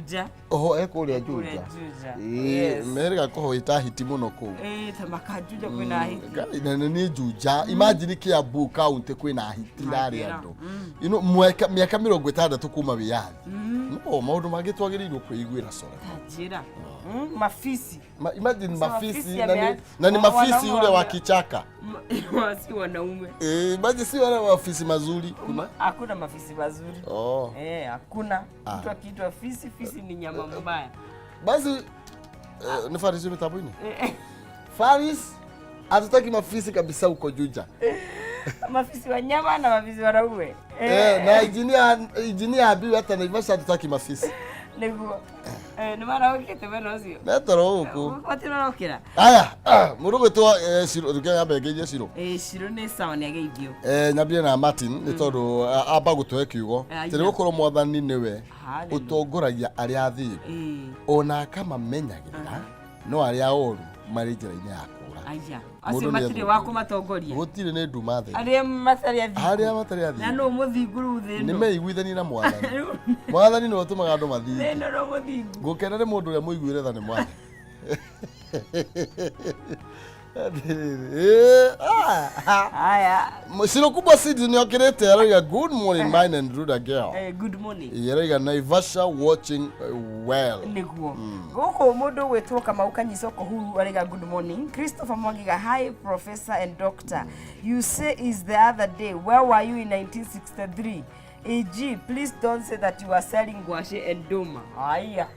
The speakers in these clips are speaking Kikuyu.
Juja. Oho e kũrĩa Kũrĩa Juja. Juja. Ĩĩ, Yes. merĩga kũhoita hiti mũno kũu. Ĩĩ, ta makajuja kwĩna hiti. Ngai, na nĩ Juja. Imagine Kiambu county kwĩna hiti irarĩa Magĩra. andũ. You know, mĩaka 60 kuma wĩyathi. No, maũndũ mangĩ twagĩrĩirwo kwĩiguĩra core. Njĩra. Mafisi. Imagine So mafisi mafisi na ni, na ni mafisi wanaume ule wa kichaka. Si wanaume. Eh, imagine si wale mafisi mazuri kuna. Hakuna mafisi mazuri. Oh. Eh, hakuna. Mtu akiitwa fisi, fisi ni nyama mbaya. Basi ni Faris yule mitambo-inĩ? Faris hatutaki mafisi kabisa huko Juja. Mafisi wa nyama na mafisi wanaume. Eh, na engineer Habibu hata Naivasha hatutaki mafisi. Nĩguo. Eh, nĩ marokĩte mena ũcio. Metoro gũkũ. Matirarokĩra. Aya, mũndũ gwĩtwo Ciro, reke ngeithie Ciro. Eh, Ciro nĩ sawa nĩ ageithio. Eh, nyambie na Martin nĩ tondũ amba gũtũhe kiugo. Aya. Tĩ gũkorwo mwathani nĩwe Hallelujah. ũtongoragia arĩa athingu Eh, ona akamamenyagĩrĩra no arĩa oru marĩ njĩra-inĩ ya kũũra. aya. Mũndũ Acio nĩ matirĩ ethumbũire. wa kũmatongoria. Gũtirĩ nĩ nduma theri. Arĩa matarĩ athingu. Arĩa matarĩ Na athingu nũ mũthingu rĩu thĩ nĩ ĩno? meiguithanie na mwathani. Mwathani nĩwe ũtũmaga andũ Thĩ mathiĩ. ĩno nũ mũthingu. Gũkena nĩ mũndũ ũrĩa mũiguĩre tha nĩ mwathani. Atĩrĩrĩ, Aya. Ciro kubwa Seeds nĩ okĩrĩte aroiga good morning mine and Ruda girl. Eh, good morning. Aroiga Naivasha watching well. Nĩguo gũkũ mũndũ gwĩtwo Kamau Kanyicoko Huru araiga good morning. Christopher Mwangiga, hi professor and doctor, you say is the other day, where were you in 1963? AG, please don't say that you are selling ngwashe and doma. Aya,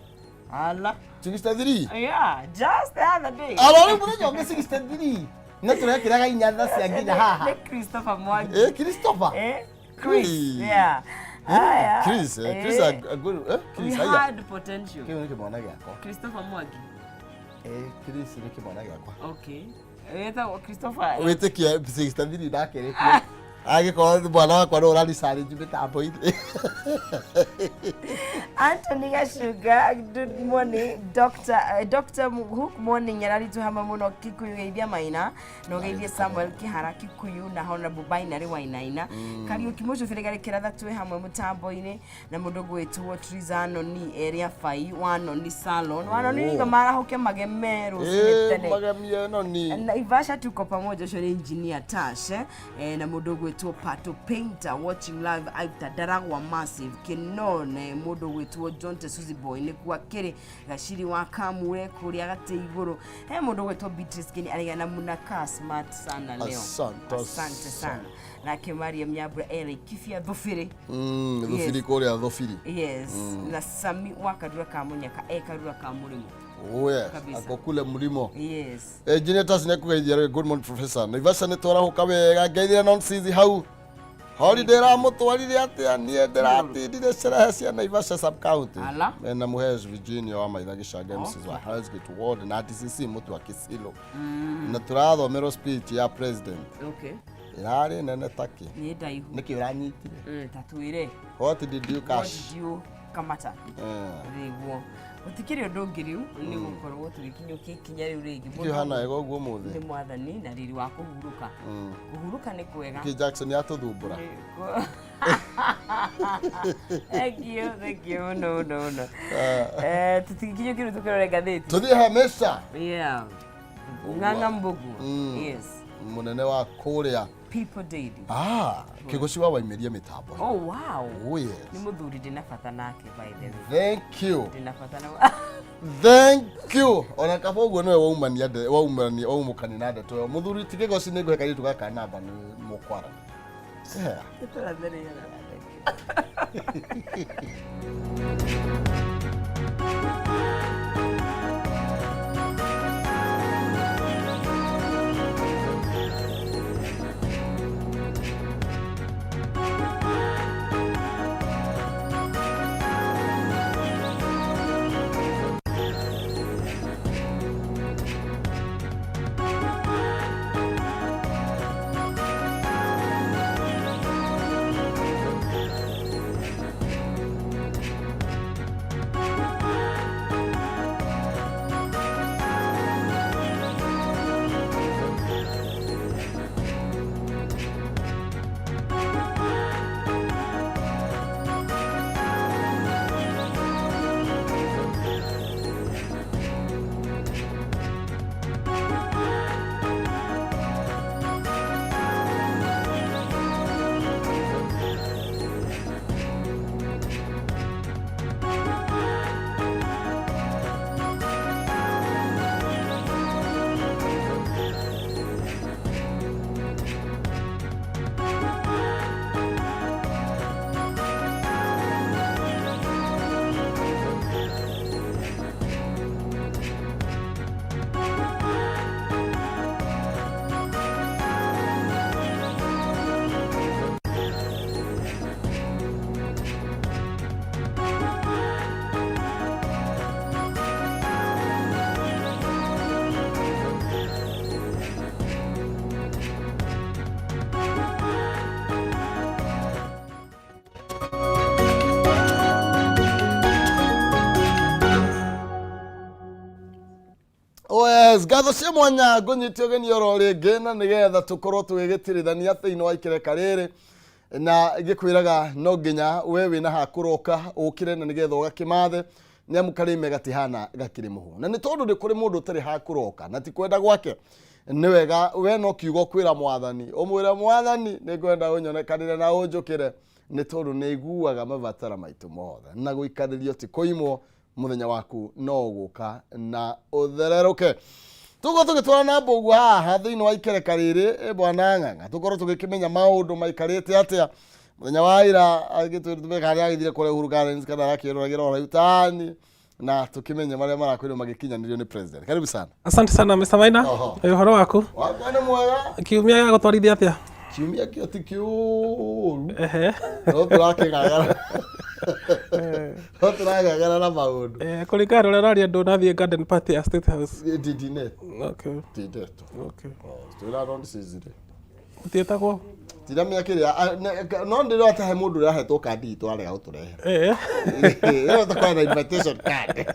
ala. 63. Yeah, just the other day. Arori mũthenya ũngĩ 63. Na tũrekĩraga inyatha cia nginya haha. Nĩ Christopher Mwangi. Eh, Christopher. Eh, Chris. Hey. Yeah. Aya. Chris, eh, Chris Eh, a good eh, we Chris aya. had potential. Kĩu nĩ kĩmwana gĩakwa. Christopher Mwangi. Eh, Chris nĩ kĩmwana gĩakwa. Okay. Wĩtagwo Christopher. Wĩtĩkie 63 ndakĩrĩtie. Angĩkorwo mwana wakwa no ũraricarĩnji mĩtambo-inĩ. Anthony Gashuga, good morning. Dr. Dr. Hook morning yararitu hamwe muno Kikuyu geithia Maina na geithia Samuel Kihara Kikuyu na Honorable Binary Wainaina. Kariuki Mucubire garikira twe hamwe mutambo-inĩ na mundu gwitwo Trizano ni area fai wanoni salon wanoni Oh. oh. marahuke mageme rucinĩ Eh, tene magemie ĩno ni. Naivasha tuko pamoja ũcio nĩ engineer Tash eh, na mũndũ ũgwĩtwo Pato Painter watching live after Daragwa Massive Kinone mũndũ ũgwĩtwo John Tesuzi Boy nĩkuo akĩrĩ Gaciri wa Kamure kũrĩa gatĩ igũrũ he mũndũ ũgwĩtwo Beatrice Kini araiga na mnakaa smart sana leo. Asante asante sana nake Mariam Nyambura ere Kibia Thubiri. Thubiri kũrĩa Thubiri. Yes. Na Sami wa Karura ka Munyaka e Karura ka Mũrĩmo. Oh yes, Kabisa. ako kule mlimo. Yes. Engineer Tas nĩ akũgeithia rĩ, good morning professor. Naivasha nĩ twarahũka wega ngeithia nonsense hau. Holiday ĩramũtwarire atĩa? Niĩ ndĩratindire sherehe cia Naivasha sub county. Ala. Na Muhezi Virginia wa Maitha Gĩcanga MCs wa Hellsgate Ward na DCC mũtu wa Kisilo. Na tũrathomerwo speech ya president. Okay. Ĩrarĩ nene takĩ. Nĩ ndaihu. Nĩkĩ ũranyitire? Ta twĩre. What did you What cash? did you kamata? Nĩguo gũtikĩrĩ ũndũ ũngĩ rĩu nĩ gũkorwo tũgĩkinyũkia ikinya rĩu rĩngĩ. Kĩ ũhana wega ũguo Nĩ ũmũthĩ? mwathani na riri wa kũhurũka. Kũhurũka nĩ kwega. Kĩ Jackson yatũthumbũra? Thank you, thank you mũno mũno mũno. Eh, tũtigĩkinyũkie rĩu tũkĩrore ngathĩti. Tũthiĩ Hamesa. Yeah. Ng'ang'a Mbũguo. Yes. Mũnene wa kũrĩa People Daily. Ah, kĩgoci wa waimeria mĩtambo. Oh wow. Oh yes. Nĩ mũthuri ndĩna bata nake by the way. Thank you. Ndĩna bata na Thank you. Ona kaba ũguo nĩwe waumania waumania waumũkania na ndeto ĩyo. Mũthuri ti kĩgoci nĩ ngũhe kairĩtu gaka namba nĩ mũkwara. Yeah. Tũratherera. Yes, ngatho cia mwanya ngũnyite ũgeni oro rĩngĩ na nĩgetha tũkorwo tũgĩgĩtirithania thĩinĩ wa ikereka rĩrĩ na ngĩkwĩraga no nginya we wĩna hakũroka ũkĩre na nĩgetha ũgakĩmathe nĩ amu karĩme gatihana gakĩrĩ mũhu na nĩ tondũ nĩ kũrĩ mũndũ ũtarĩ hakũroka na ti kwenda gwake nĩ wega we no kiugo kwĩra mwathani ũmwĩre mwathani nĩ ngwenda ũnyonekanĩre na ũnjũkĩre nĩ tondũ nĩ iguaga mabatara maitũ mothe na gũikarĩrio ti kũimwo muthenya waku no ũgũka na ũthererũke tũgũkorwo tũgĩtwara na mbũguo haha thĩinĩ wa ikereka rĩrĩ bwana ng'ang'a tũkorwo tũgĩkĩmenya maũndũ maikarĩte atĩa mũthenya wa ira agĩtwĩra harĩa agĩthire kũrĩa Uhuru Gardens kana arakĩroragĩra o rĩu tani na tũkĩmenye marĩa marakwĩrwo magĩkinyanĩrio nĩ president. Karibu sana. Asante sana Mr. Maina. Oho. Ũhoro waku? Wakwa nĩ mwega. Kiumia gĩa gũtwarithia atĩa? Kiumia kĩo ti kĩũru. Ehe. No tũrakĩgagara. No tũragagara na maũndũ. Kũringana na ũrĩa ũraria ndũnathiĩ garden party ya State House. Ndindine. Okay. Ndindetwo. Okay. Twĩra nonsense rĩ. Ũtiĩtagwo? Tira mĩaka ĩrĩa no ndĩrona ta he mũndũ ũrahetwo kandi itũ arega gũtũrehera. Ĩyo tũkorwo na invitation card.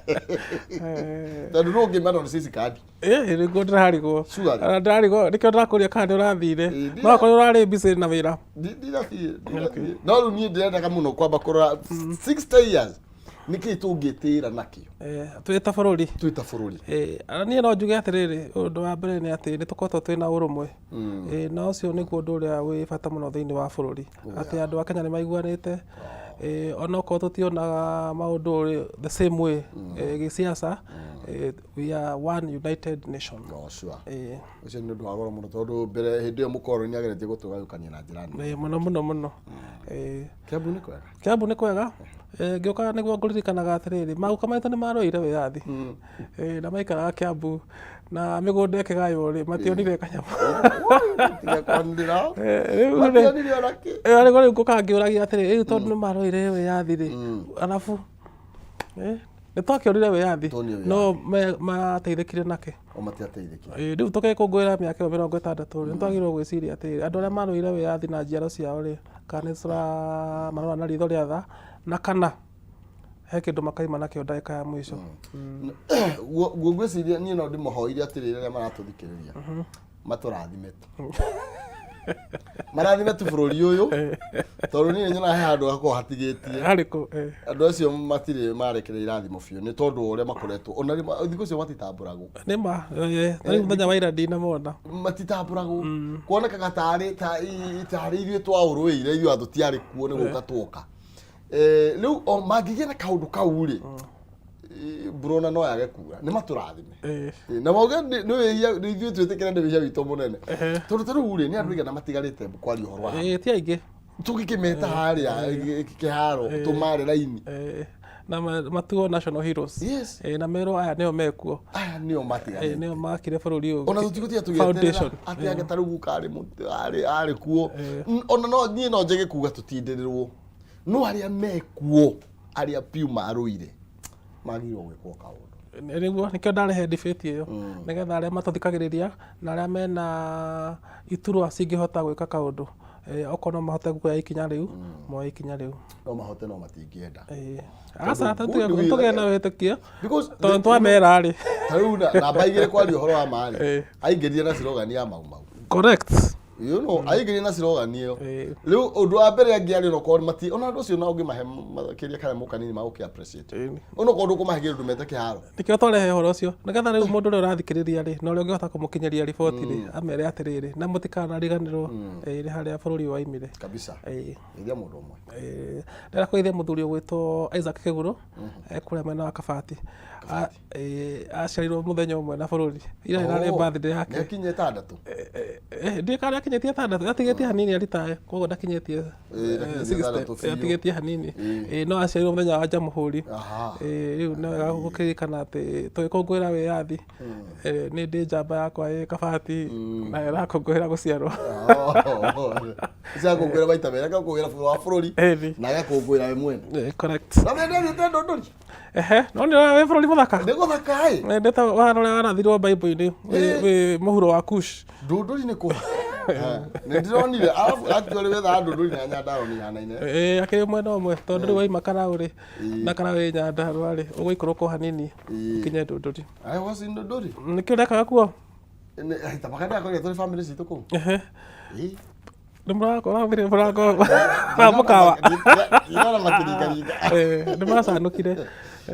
Tondũ nũ ũngĩma nonsense kandi. Nĩguo ndĩrarigwo. Surely. Ona ndĩrarigwo nĩkĩo ndĩrakũria kana nĩ ũrathire. Ĩĩ, No akorwo ũrarĩ busy na wĩra. Ndirathiĩ, ndirathiĩ. No rĩu niĩ ndĩrendaga mũno kwamba kũrora 60 years nĩkĩĩ tũngĩtĩĩra nakĩo Twĩ ta bũrũri. twĩ ta bũrũri. Ona niĩ no njuge atĩrĩrĩ, ũndũ wa mbere nĩ atĩ nĩ tũkoretwo twĩna ũrũmwe. Na ũcio nĩguo ũndũ ũrĩa wĩ bata mũno thĩinĩ wa bũrũri. Atĩ andũ a Kenya nĩ maiguanĩte. Onokorwo tũtionaga maũndũ the same way gĩsiasa, we are one united nation. Oh, sure. Ũcio nĩ ũndũ wa goro mũno tondũ mbere hĩndĩ ĩyo mũkoroni nĩ ageretie gũtũgayũkania na njĩra nene. Mũno mũno mũno. Kĩambu nĩ kwega. Kĩambu nĩ kwega. Ngĩũka nĩguo ngũririkanaga atĩrĩrĩ, maguka maitũ nĩ marũire wĩyathi. Na maikaraga Kĩambu na mĩgũnda ĩkĩgaywo rĩ, mationire kanyamũ. Tiga kwanĩrĩra. Rĩu rĩ, Mationire ona kĩ. Rĩu rĩu ngũka ngĩũragia atĩrĩrĩ, rĩu tondũ nĩ marũire wĩyathi rĩ, arabu nĩ twakĩonire wĩyathi, Tuonire wĩyathi. no mateithĩkire nakĩ? O matiateithĩkire. Rĩu tũgĩkũngũĩra mĩaka ĩyo 60 rĩ, nĩ twagĩrĩirwo gwĩciria atĩrĩrĩ, andũ arĩa marũire wĩyathi na njiaro ciao rĩ, kana nĩ tũramarora na ritho rĩa tha, na kana he kĩndũ makaima nakĩo ndagĩka ya mũico. Guo ngwĩciria niĩ no ndĩmahoire atĩrĩrĩ arĩa maratũthikĩrĩria matũrathime tu marathime tu bũrũri ũyũ tondũ niĩ nyonaga he handũ hakoragwo hatigĩtie Harĩkũ? Andũ acio matirĩ marekereria irathimo biũ nĩ tondũ wa ũrĩa makoretwo ona thikũ icio matitambũragwo. Nĩ ma, ta rĩu mũthenya wa ira ndinamona. Matitambũragwo kuonekaga tarĩ tarĩ ithuĩ twaũrũĩire ithuĩ andũ tiarĩ kuo nĩ gũka tuoka. Rĩu o mangĩgĩa na kaũndũ kau rĩ, mbura ona no yage kura nĩ matũrathime na mauge nĩ wĩhia nĩ ithuĩ twĩtĩkĩre nĩ wĩhia witũ mũnene tondũ ta rĩu rĩ nĩ andũ aigana matigarĩte kwaria ũhoro wa Ti aingĩ. Tũgĩkĩmeta harĩa kĩharo tũmare raini. Na matuo national heroes. Yes. Na merwo aya nĩo mekuo. Aya nĩo matigarĩte. Nĩo makire bũrũri ũyũ. Ona tũtigũtiga tũgĩeterera Foundation. atĩ anga ta rĩu guka arĩ arĩ kuo. Ona no niĩ no njage kuga tũtindĩrĩrwo no arĩa mekuo arĩa piũ marũire magĩrĩirwo gwĩkwo kaũndũ. Nĩguo nĩkĩo ndarehe debate ĩyo nĩgetha arĩa matũthikagĩrĩria na arĩa mena iturwa cingĩhota gwĩka kaũndũ, okorwo no mahote kuoya ikinya rĩu, moe ikinya rĩu. No mahote no matingĩenda. Aca Tondũ tũgĩe na wĩtĩkio Because tondũ twamera rĩ. Ta rĩu namba 2 kwaria ũhoro wa ma rĩ, aingĩrire na slogan ya Mau Mau. Correct. Aingĩrire na slogan ĩyo. Rĩu ũndũ wa mbere angĩaria onokorwo mati ona andũ acio na ũngĩmahe kĩrĩa kanyamũ kanini magũkĩ appreciate. Onokorwo ndũkũmahe kĩndũ mete kĩharo. Nĩkĩo twarehe ũhoro ũcio nĩgetha rĩu mũndũ ũrĩa ũrathikĩrĩria rĩ na ũrĩa ũngĩhota kũmũkinyĩria riboti rĩ amere atĩrĩrĩ na mũtikanariganĩrwo nĩ harĩa bũrũri waimire. Kabisa. Geithia mũndũ ũmwe. Ndĩrenda kũgeithia mũthuri ũgwĩtwo Isaac Kĩgũrũ kũrĩa mwena wa Kabati. Aciarirwo mũthenya ũmwe na bũrũri. Ira ĩrarĩ birthday yake. Nĩakinyia 6. Ndiũĩ kana nĩakinyĩtie 6, atigĩtie hanini aritae, koguo ndakinyĩtie Ndakinyĩtie 60, 6 biũ. atigĩtie hanini. No aciarirwo mũthenya wa Jamhuri. Rĩu nĩ wega gũkĩririkana atĩ tũgĩkũngũĩra wĩyathi, nĩ ndĩ njamba yakwa ĩ Kabati na ĩrakũngũĩra gũciarwo. Ũcio akũngũĩra maita merĩ, agakũngũĩra wa bũrũri na agakũngũĩra we mwene. Correct. Na nĩ ndathiĩte Ndũndũri. Ehe, no nĩ wĩ bũrũri mũthaka. Nĩ gũthaka ĩ. Ndeta wahana ũrĩa warathirwo Bible-inĩ wĩ mũhuro wa Kush. Ndũndũri nĩ kũ? Nĩ ndĩronire arabu actually wetha Ndũndũri na Nyandarua nĩ ihanaine. Ĩĩ, akĩrĩ mwena ũmwe, tondũ rĩu waima Karaũ rĩ, na Karaũ ĩ Nyandarua rĩ, ũgũikũrũka o hanini ũkinye Ndũndũri. I was in Ndũndũri. Nĩkĩ ũrekaga kuo? Tabaka ndĩrakorire tũrĩ family citũ kũu. Ĩĩ. Nĩ mũrakora thĩrĩ mũrango wa mũkawa. Ndinona makĩringaringa. Ĩĩ, nĩ macanũkire.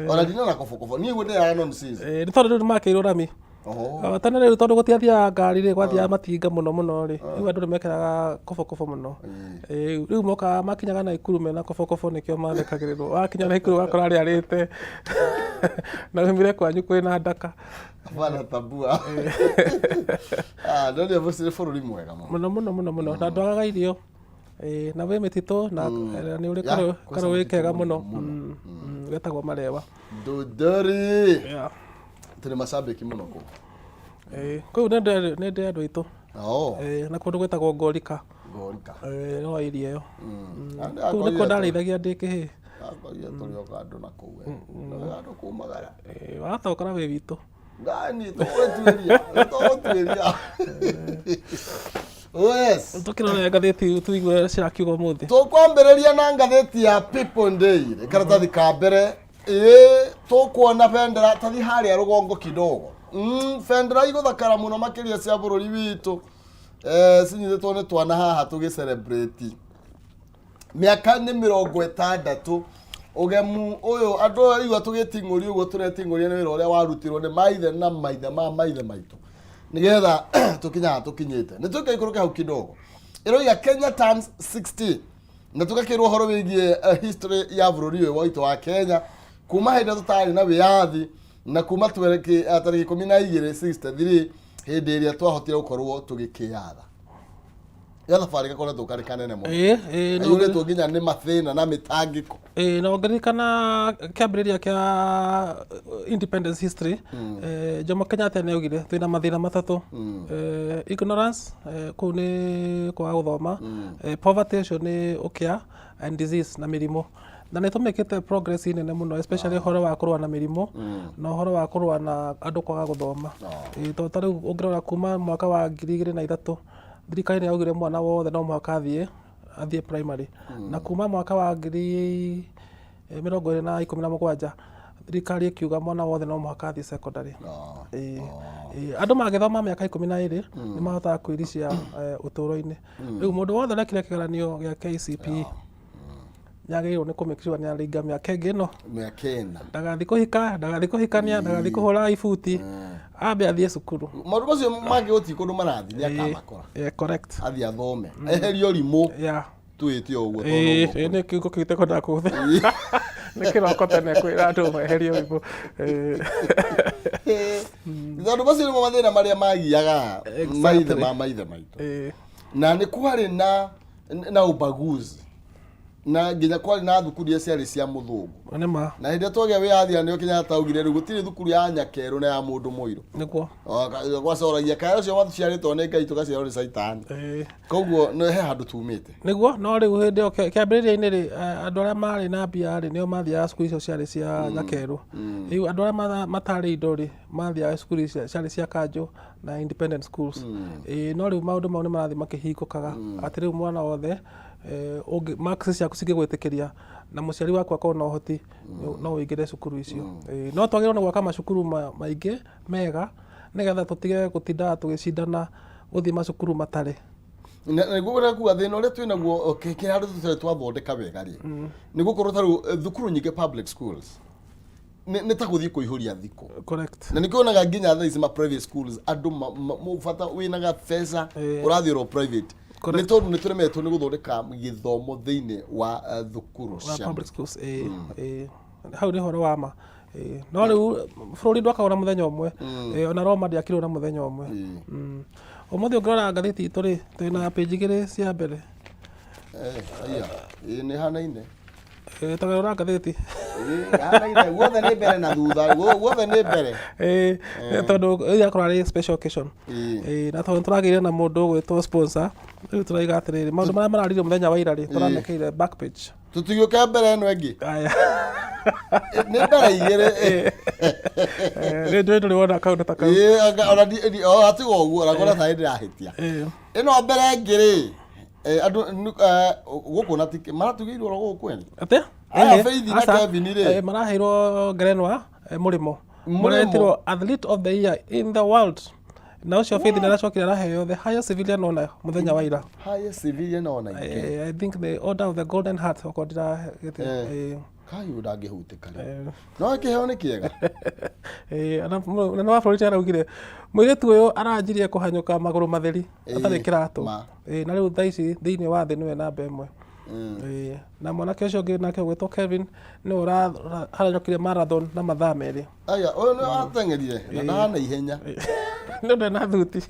Ona ndinona kobokobo. Niĩ guo ndĩraga nonsense. Ĩĩ, nĩ tondũ rĩu nĩ makĩirwo rami. Oho. Tene rĩu tondũ gũtiathiaga ngari rĩ, gwathiaga matinga mũno mũno rĩ, rĩu andũ nĩ mekĩraga kobokobo mũno. Ĩĩ, rĩu mokaga makinyaga Naikuru mena kobokobo nĩkĩo mathekagĩrĩrwo. Wakinya Naikuru ũgakora rĩarĩte na umire kwanyu kwĩna ndaka. Hapana tambua. Ah, no nĩ bũrũri bũrũri mwega mũno. Mũno mũno mũno mũno, na ndwagaga irio. Ĩĩ, na wĩ mĩtitũ na nĩ ũrĩ Ya, kwĩ karũĩ mĩtitũ kega mũno, mũno. Getagwo Marewa. Ndũndũri. Yeah. Tũrĩ macambĩki mũno kũu. Ĩĩ, kũu nĩ ndĩ andũ aitũ. Oh, Ĩĩ, na kũndũ gwĩtagwo Ngorika. Ngorika. Ĩĩ, no area ĩyo. Kũu nĩkuo ndarĩithagia ndĩ kĩhĩĩ. Ndakorire tũrĩ o kandũ na kũu. we. No handũ kumagara. Ĩĩ, watokora wĩ witũ. Ndani tũgũtuĩria, tũgũtuĩria. Oh, yes. Tũkĩrora ngathĩti tũigue cirakiuga ũmũthĩ. Tũkwambĩrĩria na ngathĩti ya People Daily, karatathi ka mbere. Ĩĩ, tũkuona bendera tathi harĩa rũgongo kidogo. Bendera igũthakara mũno makĩria cia bũrũri witũ. Eh, cinyitĩtwo nĩ twana haha tũgĩ celebrate. Mĩaka nĩ 60 ũgemu ũyũ andũ aigua tũgĩting'ũria ũguo tũreting'ũria nĩ wĩra ũrĩa warutirwo nĩ maithe na maithe ma maithe maitũ nĩgetha tũkinye haha tũkinyĩte. Nĩ tũkaikũrũke hau kidogo. Ĩroiga Kenya turns 60 na tũgakĩrwo ũhoro wĩgiĩ history ya bũrũri ũyũ witũ wa Kenya kuma hĩndĩ ĩrĩa tũtarĩ na wĩyathi na kuma tarĩki 12 63 hĩndĩ ĩrĩa twahotire gũkorwo tũgĩkĩyatha. Ya thabarĩ gakoretwo karĩ kanene mũno. Ĩĩ, ĩĩ, no Aiyũrĩtwo nginya nĩ mathĩna na mĩtangĩko. Ĩĩ, na ũngĩririkana kĩambĩrĩria kĩa independence history, Jomo Kenyatta nĩ augire twĩna mathĩna matatũ. Ignorance, kũu nĩ kwaga gũthoma, poverty ũcio nĩ ũkĩa, and disease na mĩrimũ. Na nĩ tũmĩkĩte progress nene mũno, especially ũhoro wa kũrũa na mĩrimũ na ũhoro wa kũrũa na andũ kwaga gũthoma. Ĩĩ, tondũ ta rĩu ũngĩrora kuma mwaka wa 2003 thirikari nĩ yaugire mwana wothe no mũhaka athiĩ primary. Na kuma mwaka wa 2017 thirikari ĩkiuga mwana wothe no mũhaka athiĩ secondary. Ĩĩ, ĩĩ, andũ mangĩthoma mĩaka 12 nĩ mahotaga kwĩricia ũtũũro-inĩ. Rĩu mũndũ wothe ũrekire kĩgeranio gĩa KCPE nĩ agĩrĩirwo nĩ kũ make sure nĩ aringa mĩaka ĩngĩ ĩno. Mĩaka ĩna. Ndagathiĩ kũhika, ndagathiĩ kũhikania, ndagathiĩ kũhũra ibuti, ambe athiĩ cukuru. Maũndũ macio mangĩ gũtirĩ kũndũ marathiĩ, nĩ akamakora. Yeah, correct. Athiĩ athome. Eherie ũrimũ. Yeah. Twĩte o ũguo tondũ Ĩĩ, ũguo ĩĩ, nĩ kiugo kĩu itekwendaga kũhũthĩra. Nĩ kĩroko tene kwĩra andũ meherie ũrimũ. Ĩĩ. kũrĩ. Tondũ macio nĩmo mathĩna marĩa magiaga maithe ma maithe maitũ. Ĩĩ. Na nĩ kwarĩ na ubaguzi. Na nginya kwarĩ na thukuru iria ciarĩ cia mũthũngũ. Nĩ ma. Na hĩndĩ ĩrĩa twagĩa wĩyathi nĩo Kenyatta augire rĩu gũtirĩ thukuru ya nyakerũ na ya mũndũ mũirũ. Nĩguo. Gwacoragia kaĩ ũcio waciarĩtwo nĩ Ngai tũgaciarwo nĩ caitani. Ĩĩ. Koguo nĩ he handũ tumĩte. Nĩguo, no rĩu hĩndĩ ĩyo kĩambĩrĩria-inĩ rĩ, andũ arĩa marĩ na mbia rĩ, nĩo mathiaga cukuru icio ciarĩ cia nyakerũ. Rĩu andũ arĩa matarĩ indo rĩ, mathiaga cukuru icio ciarĩ cia kanjũ na independent schools. Ĩĩ, no rĩu maũndũ mau nĩ marathiĩ makĩhingũkaga, atĩ rĩu mwana wothe, marks ciaku cingĩgwĩtĩkĩria na mũciari waku akorwo na ũhoti, no ũingĩre cukuru icio. Ĩĩ, no twagĩrĩirwo nĩ gwaka macukuru maingĩ mega, nĩgetha tũtige gũtindaga tũgĩcindana gũthiĩ macukuru matarĩ. Na nĩguo ũrĩa kuga thĩna ũrĩa twĩ naguo kĩrĩa handũ tũtarĩ twathondeka wega rĩ, nĩ gũkorwo ta rĩu thukuru nyingĩ public schools nĩ ta gũthiĩ kũihũria thikũ. Correct. Na nĩkĩo wonaga nginya thaa ici ma private schools andũ bata wĩna gabeca ũrathiĩ oro private. Nĩ tondũ nĩ tũremetwo nĩ gũthondeka gĩthomo thĩinĩ wa thukuru Wa cia public schools, ĩĩ, ĩĩ. Hau nĩ ũhoro wa ma. Ĩĩ. No rĩu bũrũri ndwakagwo na mũthenya ũmwe. Ĩĩ, ona Roma ndĩakirwo na mũthenya ũmwe. Ũmũthĩ ũngĩrora ngathĩti itũ rĩ, twĩna page igĩrĩ cia mbere. Aya, ĩĩ, nĩ hanaine. Ĩĩ, tũgerũra ngathĩti. Ĩĩ, hanaine, guothe nĩ mbere na thutha, guothe nĩ mbere. Ĩĩ, tondũ ĩyo yakorwo arĩ special occasion. Ĩĩ, na tondũ nĩtũragĩire na mũndũ ũgwĩtwo sponsor, rĩu tũraiga atĩrĩrĩ, maũndũ marĩa mararirio mũthenya wa ira rĩ, tũramekĩrire back page. Tũtigĩũke mbere ĩno ĩngĩ. Aya. Nĩ mbere igĩrĩ. Nĩ njũĩ ndũrĩ wona kaũndũ ta kau. Ĩĩ, ona o, atiga ũguo, ona ngona tarĩ ndĩrahĩtia. Ĩno mbere ĩngĩ rĩ, andũ gũkũ na maratugĩirwo oro gũkũ ene. Atĩa? Aya Ĩĩ, Faith na aca. Kevin rĩ. Maraheirwo ngerenwa, mũrĩmo. Mũrĩmo. Maretirwo athlete of the year in the world. Na ũcio Faith nĩ aracokire araheo the highest civilian honor mũthenya wa ira. Highest civilian honor ingĩ. I think the Order of the Golden Heart, okorwo ndirahĩtia. Kai ũyũ ndangĩhutĩka rĩ. No kĩheo nĩ kĩega. Mũnene wa bũrũri nĩ araugire mũirĩtu ũyũ aranjirie kũhanyũka magũrũ matheri atarĩ kĩratũ. Ma. Na rĩu thaa ici thĩinĩ wa thĩ nĩwe namba ĩmwe. Na mwanake ũcio ũngĩ nake ũgwĩtwo Kevin nĩwe ũrahanyũkire marathon na mathaa 2. Aya, ũyũ nĩ wateng'erire na ndahana ihenya. Nĩ ũndũ ena thuti.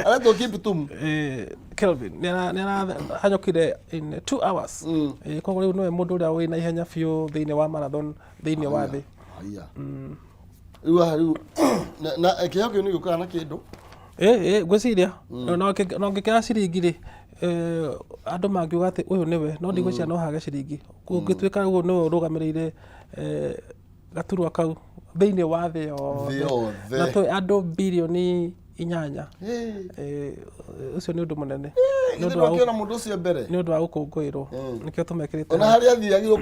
Aretwo Kiptum. Kelvin nĩ arahanyũkire in 2 hours. Koguo rĩu nĩwe mũndũ ũrĩa wĩna ihenya biũ thĩinĩ wa marathon thĩinĩ wa thĩ. Aya. Rĩu haha rĩu na kĩheo kĩu nĩ gĩũkaga na kĩndũ. Ngwĩciria no ngĩkĩra ciringi rĩ, andũ mangiuga atĩ ũyũ nĩwe, no ndigwĩciria no hage ciringi. Kũngĩtuĩka ũguo nĩwe ũrũgamĩrĩire gaturwa kau thĩinĩ wa thĩ yothe. Thĩ yothe. Na twĩ andũ birioni 8. Ũcio nĩ ũndũ mũnene. Nĩ Ithe ũndũ wa ndũkĩona mũndũ ũcio mbere. Nĩ ũndũ wa gũkũngũĩrwo. Nĩkĩo tũmekĩrĩte. Ona harĩa athiagĩrwo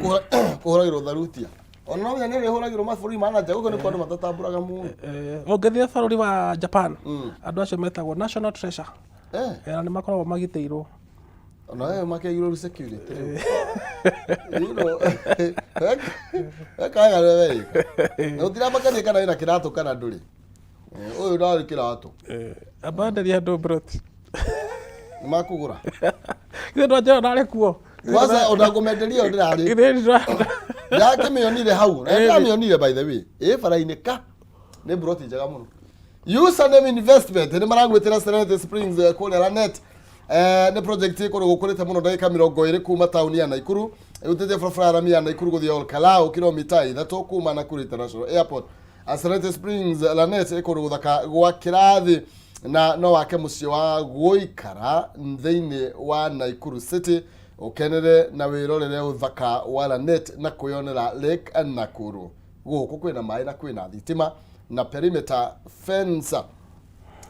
kũhũragĩrwo tharutia. Ona no nĩ ũrĩhũragĩrwo mabũrũri ma na nja, gũkũ nĩ kwa andũ matatambũraga mũno. Ũngĩthiĩ bũrũri wa Japan, andũ acio metagwo national treasure. Na nĩ makoragwo magitĩirwo. Ona wewe makĩagirwo rĩu security rĩu. You know, wekaga rĩrĩa weĩka. Na gũtiramakania kana wĩna kĩratũ kana ndũrĩ. Ũyũ ndarĩ kĩratũ. Amba enderia andũ mburoti. Nĩ makũgũra. Ithe ndwanjĩra ndarĩ kuo. Kwanza ona ngũmenderia ĩyo ndĩrarĩ. Ithe ndwa- Ndakĩmĩonire hau. Na ndamĩonire by the way. Ĩ bara-inĩ ka. Nĩ mburoti njega mũno. Username Investment nĩ maragwĩtĩra Serenity Springs, kũrĩa Lanet. Nĩ project ĩ kũndũ gũkũrĩte mũno, ndagĩka 20 kuma taũni ya Naikuru, ĩrutĩte barabara ya rami ya Naikuru gũthiĩ Olkalau, kilomita 3 kuma Nakuru International Airport. Serenity Springs Lanet ĩ kũndũ gũthaka gwa kĩrathi na no wake mũciĩ wa gũikara thĩinĩ wa Nakuru City, ũkenere na wĩrorere ũthaka wa Lanet na kwĩyonera Lake Nakuru. Gũkũ kwĩna maĩ na kwĩna thitima na perimeter fence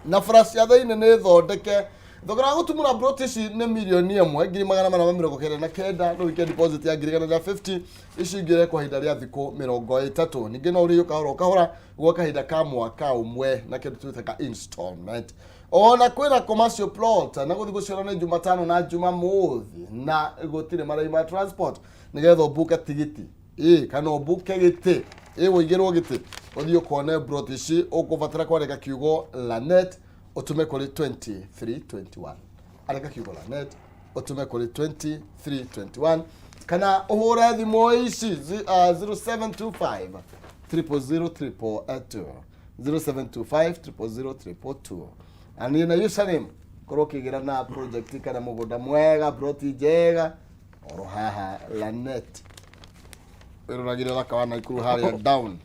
na bara cia thĩinĩ nĩ thondeke. Thogora wa gũtumũra plot ici nĩ 1,499,000. No wike deposit ya 150,000, ici ingĩ kwa ihinda rĩa thikũ 30. Ningĩ no ũrĩhio kahora o kahora gwa kahinda ka mwaka ũmwe na kĩndũ twĩtaga installment. Ona kwĩna commercial plot, na gũthiĩ gũciona nĩ Jumatano na Jumamothi, na gũtirĩ marĩhi ma transport nĩgetha ũmbuke tigiti ĩ kana ũmbuke gĩtĩ, ĩ ũigĩrwo gĩtĩ ũthiĩ ũkone plot ici. Ũkũbatara kwandĩka kiugo Lanet ũtũme kũrĩ 2321. Andĩka kiugo Lanet ũtũme kũrĩ 2321 kana ũhũre thimũ ici 0725 000 222, 0725 000 222. Na niĩ na username korwo ũkĩgĩra na project kana mũgũnda mwega, ploti njega oro haha Lanet, wĩroragĩre ũthaka wa Naikuru harĩa down.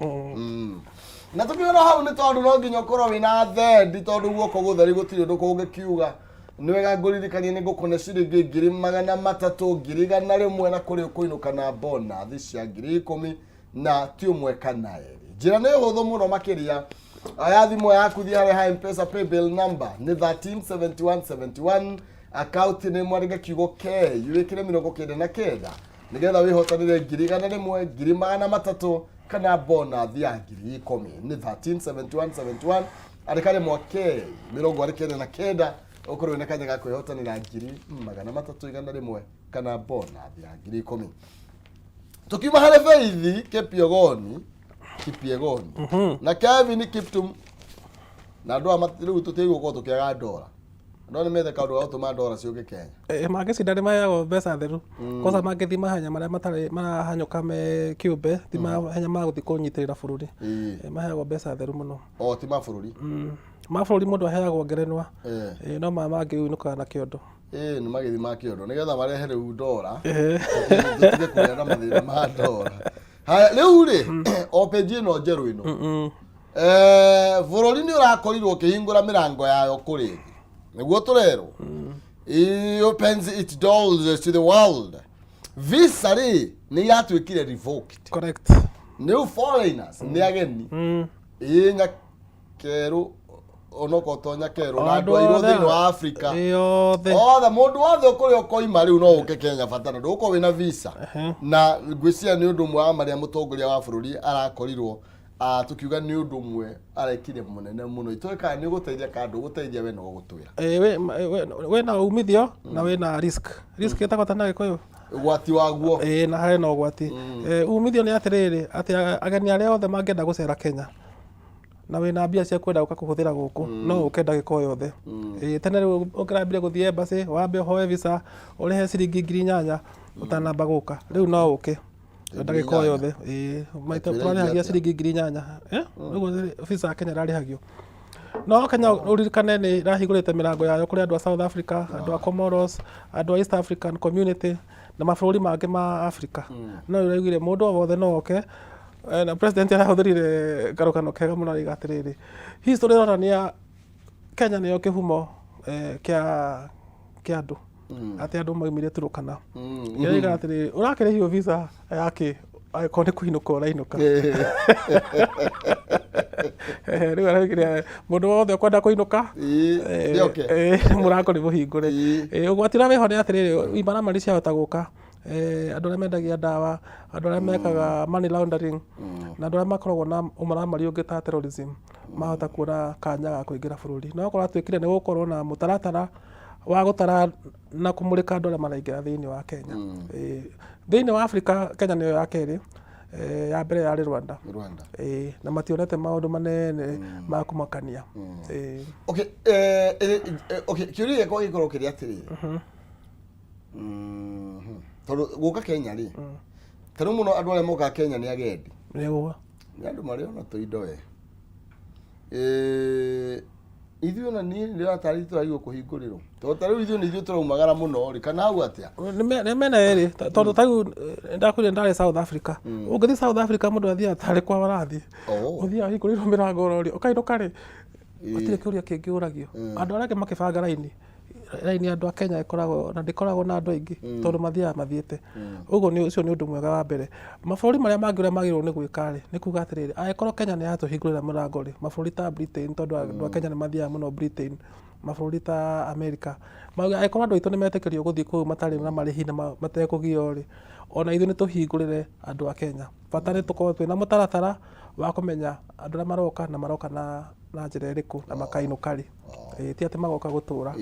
Na tũkiona hau nĩ tondũ no nginya ũkorwo wĩna thendi, tondũ guoko gũtheri gũtirĩ ũndũ kũngĩkiuga. Nĩ wega ngũririkanie nĩ ngũkũne ciringi 300,000, 100,000, na kũrĩ ũkũinũka na bonathi cia 10,000, na ti ũmwe kana erĩ. Njĩra nĩ hũthũ mũno makĩria. Oya thimũ yaku, thiĩ harĩa ha Mpesa, paybill number nĩ 137171, account nĩ mwandĩke kiugo K, wĩkĩre 99 nĩgetha wĩhotanĩre 100,000, 300,000 kana bonathi ya 10,000. Nĩ 137171, andĩka rĩmwe K 99, ũkorwo wĩna kanya ga kwĩhotanĩra 300,000, 100 kana bonathi ya 10,000. Tukiuma harĩ Faith Kipyogoni Kipyegoni na Kevin Kiptum na andũ aya rĩu tũtiagĩrĩirwo gũkorwo tũkĩaga ndora. Andũ aya nĩ methe kaũndũ ga gũtũma ndora ciũke Kenya. Mangĩcinda nĩ maheagwo mbeca theru. Kwanza mangĩthiĩ mahenya marĩa matarĩ marahanyũka me kĩũmbe, ti mahenya ma gũthiĩ kũnyitĩrĩra bũrũri. Maheagwo mbeca theru mũno. O ti ma bũrũri. Ma bũrũri mũndũ aheagwo ngerenwa. No maya mangĩ ũinũkaga na kĩondo. Ĩĩ, nĩ magĩthiĩ ma kĩondo nĩgetha marehe rĩu ndora, tũtige kũgĩa na mathĩna ma ndora. Haya, rĩu rĩ, o page ĩno njerũ ĩno, bũrũri nĩ ũrakorirwo ũkĩhingũra mĩrango yayo kũrĩ thĩ, nĩguo tũrerwo. It opens its doors to the world. Visa rĩ nĩ iratuĩkire revoked. Correct. New foreigners nĩ ageni. Ĩ nyakerũ onokorwo to nyakerũ na andũ airũ thĩinĩ wa Africa. Ĩ othe. Othe mũndũ wothe kũrĩa ũkoima rĩu no ũke Kenya bata na ndũgũkorwo wĩna visa. Na ngwĩciria nĩ ũndũ ũmwe wa marĩa mũtongoria wa bũrũri arakorirwo tukiuga nĩ ũndũ ũmwe arekire mũnene mũno. Itoĩ kana nĩ ũgũteithia kana ndũgũteithia we no ũgũtwĩra. Ĩ, wĩna umithio na wĩna risk. Risk ĩtagwo ta na Gĩkũyũ? Ũgwati waguo. Ĩ, na harĩ na ũgwati. Umithio nĩ atĩrĩrĩ, atĩ ageni arĩa othe mangĩenda gũcera Kenya na wĩna mbia cia kwenda gũka kũhũthĩra gũkũ, no ũke ndagĩka o yothe. Ĩ, tene rĩu ũngĩrambire gũthiĩ embassy, wambe ũhoe visa, ũrĩhe ciringi 8000 ũtanamba gũka. Rĩu no ũke ndagĩka o yothe. Ĩ, maita tũrarĩhagia ciringi 8000. Ũguo visa ya Kenya ĩrarĩhagio. No Kenya ũririkane nĩ ĩrahingũrĩte mĩrango yayo kũrĩ andũ a South Africa, andũ a Comoros, andũ a East African Community na mabũrũri mangĩ ma Africa. No ĩraugire mũndũ o wothe no oke. Na president arahũthĩrire karũgano kega mũno arauga atĩrĩrĩ, history ĩronania Kenya nĩyo kĩhumo kĩa andũ, atĩ andũ maumire Turkana. Ĩroiga atĩrĩrĩ, ũrakĩrĩhio visa yakĩ angĩkorwo nĩ kũinũka ũrainũka. Rĩu araugire mũndũ wothe ũkwenda kũinũka Nĩoke. Mũrango nĩ mũhingũre. Ũgwati ũrĩa wĩho nĩ atĩrĩrĩ, imaramari ciahota gũka, andũ arĩa mendagia ndawa, andũ arĩa mekaga money laundering, na andũ arĩa makoragwo na ũmaramari ũngĩ ta terrorism, mahota kuona kanya ga kũingĩra bũrũri. No okorwo atuĩkire nĩ gũkorwo na mũtaratara wa gũtara na kũmũrĩka andũ arĩa maraingĩra thĩinĩ wa Kenya. Thĩinĩ wa Africa, Kenya nĩyo ya kerĩ, ya mbere yarĩ Rwanda. Rwanda. Na mationete maũndũ manene ma kũmakania. Okay, okay, kĩũria gĩakwa gĩkorwo kĩrĩ atĩrĩrĩ. Tondũ gũka Kenya rĩ, ta rĩu mũno andũ arĩa mokaga Kenya nĩ agendi. Nĩguo. Nĩ andũ marĩ ona tũindo we. Ithuĩ ona niĩ ndĩratarĩria tũragirwo kũhingũrĩrwo. Tondũ ta rĩu ithuĩ nĩ ithuĩ tũraumagara mũno rĩ, kana hau atĩa? Nĩ mena ĩrĩ, tondũ ta rĩu ndakwĩrire ndarĩ South Africa. Ũngĩthiĩ South Africa mũndũ athiaga tarĩ kwao arathiĩ. Ũthiaga ũhingũrĩirwo mĩrango ũrorio, ũkainũka rĩ, gũtirĩ kĩũria kĩngĩ ũragio. Andũ arĩa angĩ makĩbanga raini, raini ya andũ a Kenya ĩkoragwo na ndĩkoragwo na andũ aingĩ tondũ mathiaga mathiĩte. Ũguo nĩ ũcio nĩ ũndũ mwega wa mbere. Mabũrũri marĩa mangĩ ũrĩa magĩrĩirwo nĩ gwĩka rĩ, nĩ kuga atĩrĩrĩ, angĩkorwo Kenya nĩ yatũhingũrĩra mũrango rĩ, mabũrũri ta Britain tondũ andũ a Kenya nĩ mathiaga mũno Britain, mabũrũri ta America, mauge angĩkorwo andũ aitũ nĩ metĩkĩrio gũthiĩ kũu matarĩ na marĩhi na matekũgio rĩ, ona ithuĩ nĩ tũhingũrĩre andũ a Kenya. Bata nĩ tũkorwo twĩna mũtaratara wa kũmenya andũ arĩa maroka na maroka na njĩra ĩrĩkũ na makainũka rĩ. Ti atĩ magoka gũtũra.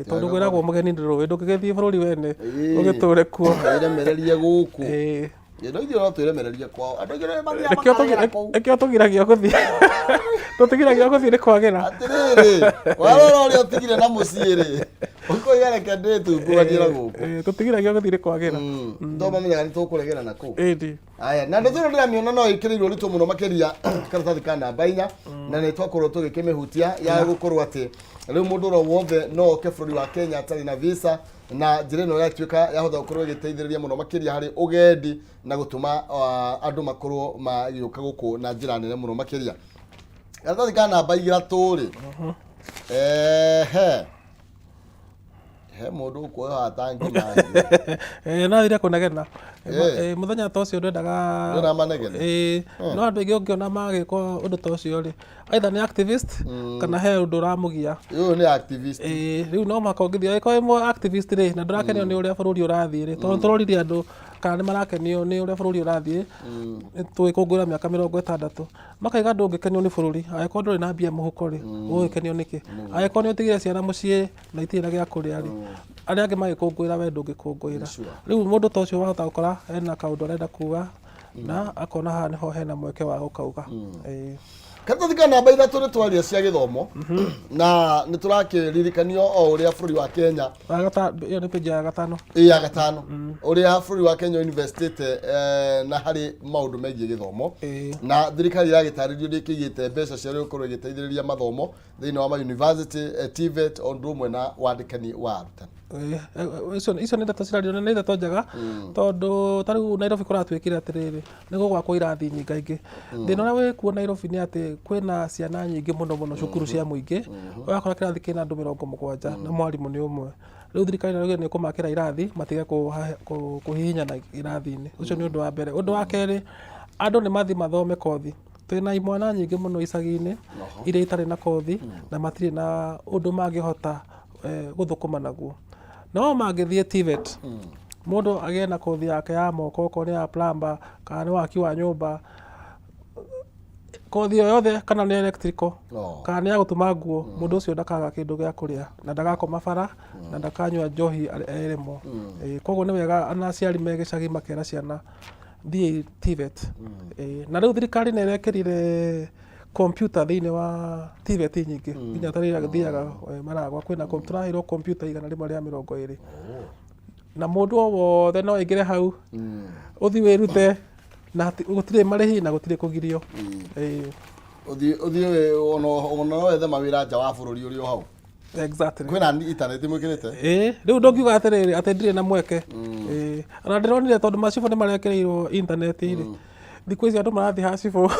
Tondũ kwĩragwo mũgeni nĩ rũĩ, ndũngĩgĩthiĩ bũrũri wene ũgĩtũre kuo. Wĩremererie gũkũ. No ithuĩ no twĩremererie kwao. Andũ aingĩ nĩ mathiaga makarĩra kũu. Nĩkĩo tũgiragio gũthiĩ. Tũtigiragio gũthiĩ nĩ kwagĩra. Atĩrĩrĩ, warora ũrĩa ũtigire na mũciĩ rĩ, ũkoiga reke ndĩtungumanĩra gũkũ. Tũtigiragio gũthiĩ nĩ kwagĩra. To mamenyaga nĩ tũkũregera na kũu. Ĩni. Aya, na ndeto ĩno ndĩramĩona no ĩkĩrĩirwo ũritũ mũno makĩria karatathi ka namba 4, na nĩ twakorwo tũgĩkĩmĩhutia ya gũkorwo atĩ rĩu mũndũ oro wothe no oke bũrũri wa Kenya atarĩ na visa, na njĩra ĩno yatuĩka yahota gũkorwo ĩgĩteithĩrĩria mũno makĩria harĩ ũgendi na gũtũma andũ makorwo magĩũka gũkũ na njĩra nene mũno makĩria. Karatathi ka namba 3 rĩ, ehe, he mũndũ ũkuoya tangi maĩ. No athire kũnegena. Mũthenya ta ũcio ndwendaga. Ndwena manegene? No andũ aingĩ ũngĩona magĩka ũndũ ta ũcio rĩ, either nĩ activist kana he ũndũ ũramũgia. Ũyũ nĩ activist. Rĩu no mũhaka ũngĩthiĩ, angĩkorwo wĩ activist rĩ, na ndũrakenio nĩ ũrĩa bũrũri ũrathiĩ rĩ, tondũ tũroririe andũ kana nĩ marakenio nĩ ũrĩa bũrũri ũrathiĩ, tũgĩkũngũĩra mĩaka 60. Makaiga ndũngĩkenio nĩ bũrũri angĩkorwo ndũrĩ na mbia mũhuko rĩ, ũgũgĩkenio nĩkĩ? Angĩkorwo nĩ ũtigire ciana mũciĩ na itirĩ na gĩa kũrĩa rĩ, arĩa angĩ magĩkũngũĩra we ndũngĩkũngũĩra. Rĩu mũndũ ta ũcio wahota gũkora ena kaũndũ arenda kuga na akona haha nĩho hena mweke wa gũkauga. Karatathi ka namba 3 nĩ twaria cia gĩthomo na nĩ tũrakĩririkanio o ũrĩa bũrũri wa Kenya Ĩyo nĩ page ya gatano. Ĩ ya gatano. Ũrĩa bũrũri wa Kenya investĩte na harĩ maũndũ megiĩ gĩthomo. Na thirikari ĩragĩtarĩrio nĩ ĩkĩigĩte mbeca cia gũkorwo ĩgĩteithĩrĩria mathomo thĩinĩ wa ma university, TVET o ũndũ ũmwe na wandĩkani wa arutani. Icio nĩ ndeto cirario na nĩ ndeto njega tondũ ta rĩu Nairobi kũratuĩkire atĩrĩrĩ, nĩ gũgwakwo irathi nyingaingĩ. Thĩna ũrĩa wĩkuo Nairobi nĩ atĩ kwĩna ciana nyingĩ mũno mũno cukuru cia mũingĩ, ũgakora kĩrathi kĩna andũ 70 na mwarimũ nĩ ũmwe. Rĩu thirikari nĩ nĩ ĩkũmakĩra irathi matige kũhihinyana irathi-inĩ. Ũcio nĩ ũndũ wa mbere. Ũndũ wa kerĩ, andũ nĩ mathiĩ mathome kothi. Twĩna imwana nyingĩ mũno icagi-inĩ iria itarĩ na kothi na matirĩ na ũndũ mangĩhota gũthũkũma naguo. No mangĩthiĩ TVET, mũndũ agĩe na kothi yake ya moko, okorwo nĩ ya plumber kana nĩ waki wa nyũmba, kothi o yothe, kana nĩ electrical, kana nĩ ya gũtuma nguo, mũndũ ũcio ndakaga kĩndũ gĩa kũrĩa na ndagakoma bara na ndakanyua njohi erĩmwo. Koguo nĩ wega ona aciari me gĩcagi makera ciana, thiĩi TVET. Na rĩu thirikari nĩ ĩrekĩrire computer thĩinĩ wa TVET nyingĩ, nginya ta rĩrĩa thiaga Maragwa kwĩna tũraheirwo computer 120, na mũndũ o wothe no aingĩre hau, ũthiĩ wĩrute na gũtirĩ marĩhi na gũtirĩ kũgirio. Ũthiĩ ona no wethe mawĩra nja wa bũrũri ũrĩ o hau. Exactly. Kwĩna intaneti mwĩkĩrĩte? Ĩĩ, rĩu ndũngiuga atĩrĩrĩ atĩ ndirĩ na mweke. Ĩĩ, ona ndĩronire tondũ macibũ nĩ marekĩrĩirwo intaneti rĩ, thikũ ici andũ marathiĩ ha cibũ.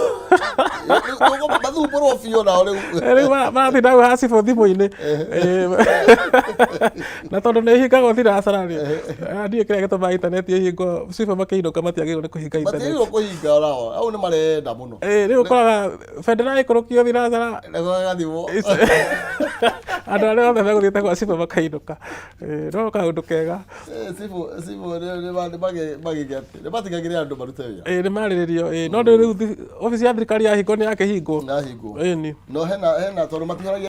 Mathumbũrwo biũ nao rĩu. Rĩu marathiĩ nao ha cibũ thimũ-inĩ. Na tondũ nĩ ihingagwo thinacara rĩ, ndiũĩ kĩrĩa gĩtũmaga intaneti ĩhingwo, cibũ makĩinũka matiagĩrĩirwo nĩ kũhinga intaneti. Matiagĩrĩirwo kũhinga onao, hau nĩ marenda mũno. Ĩĩ, rĩu ũkoraga bendera ĩikũrũkio thinacara. Gathimũ. Andũ arĩa othe megũthiĩte gwa cibũ makainũka. No kaũndũ kega. Cibũ nĩ matigagĩrĩra andũ marute wĩra. Ĩĩ, nĩ marĩrĩrio. Ĩĩ, no rĩu obici ya thirikari yahingwo nĩ yakĩhingwo. Yahingwo. Ĩni. No hena tondũ matihoragia.